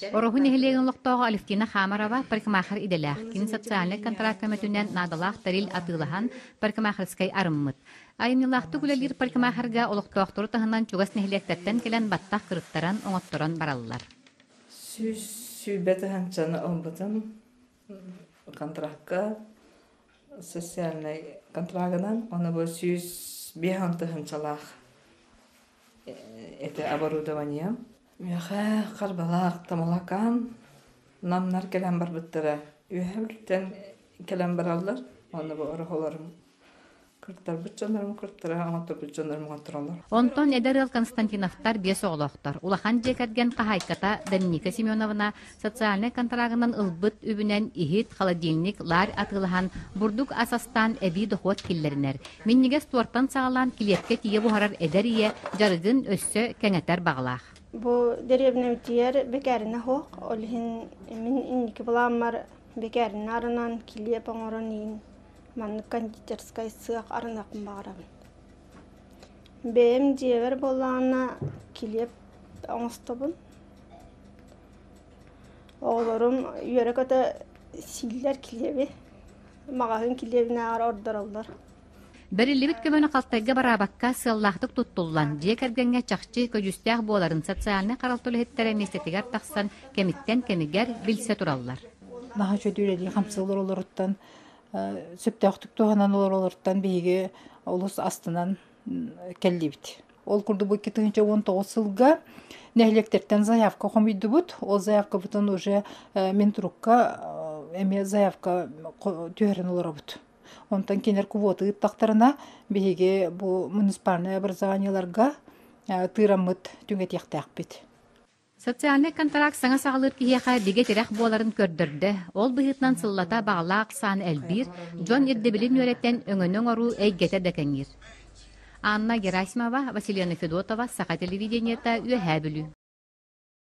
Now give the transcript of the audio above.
Ороһу нэһилиэгин олохтооҕо Алевтина Хамарова парикмахер идэлээх. Кини социальнай контракт көмөтүнэн наадалаах тэрил атыылаһан парикмахерскай арыммыт. Айымньылаахтык үлэлиир парикмахерга олохтоохтору таһынан чугас нэһилиэктэртэн кэлэн баттах кырыттаран, оҥотторон бараллар. 120 тыһыынчаны ылбытым контракка социальнай контрагынан, ону бу 105 тыһыынчалаах это оборудование. Миэхэ Харбалаах, Тамалакаан, Намнар кэлэн барбыттара. Үөһэ Бүлүүттэн кэлэн бараллар. Онно бу ороһолорум кыртарбыт дьоннорум кыртара, оҥотторбут дьоннорум оҥоттороллор. Онтон эдэр ыал Константиновтар биэс оҕолоохтор. Улахан дьиэ кэргэн хаһаайката Доминика Семеновна социальнай контрагынан ылбыт үбүнэн иһит, холодильник, ларь атыылаһан, бурдук ас астаан эбии дохуот киллэринэр. Минньигэс туортан саҕалаан килиэпкэ тиийэ буһарар эдэр ийэ дьарыгын өссө кэҥэтэр баҕалаах. Бу дэриэбинэбитигэр бэкээринэ суох, ол иһин мин инники былааммар бэкээринэ арынан килиэп оҥорон иин маннык кондитерскай сыах арыныахпын баҕарабын. Бэйэм дьиэбэр буоллаҕына килиэп оҥостобун. Оҕолорум үөрэ-көтө сииллэр килиэби, маҕаһыын килиэбинээҕэр ордороллор. Бэриллибит көмөнү халтайга бараабакка сыаллаахтык туттуллан, дьиэ кэргэҥҥэ чахчы көдьүүстээх буоларын социальнай харалта үлэһиттэрэ миэстэтигэр тахсан кэмиттэн кэмигэр билсэ тураллар. Наһаа үчүгэй үлэлии хамсыы олоролоруттан, сөптөөхтүк туһанан олоролоруттан биһиги олус астынан кэллибит. Ол курдук бу 2019 сылга нэһилиэктэртэн заявка хомуйдубут. Ол заявкабытын уже Минтрукка эмиэ заявка түһэрэн олоробут. Онтон кинилэр квота ыыттахтарына биһиги бу муниципальнай образованиеларга тыыраммыт түҥэтиэхтээхпит. Социальнай контракт саҥа саҕалыыр киһиэхэ бигэ тирэх буоларын көрдөрдө. Ол быһыытынан сыллата баҕалаах ахсаан элбиир, дьон ирдэбилин үөрэтэн өҥөнү оҥоруу эйгэтэ да кэҥиир. Анна Герасимова, Василена Федотова, Саха телевидениета, Үөһээ Бүлүү.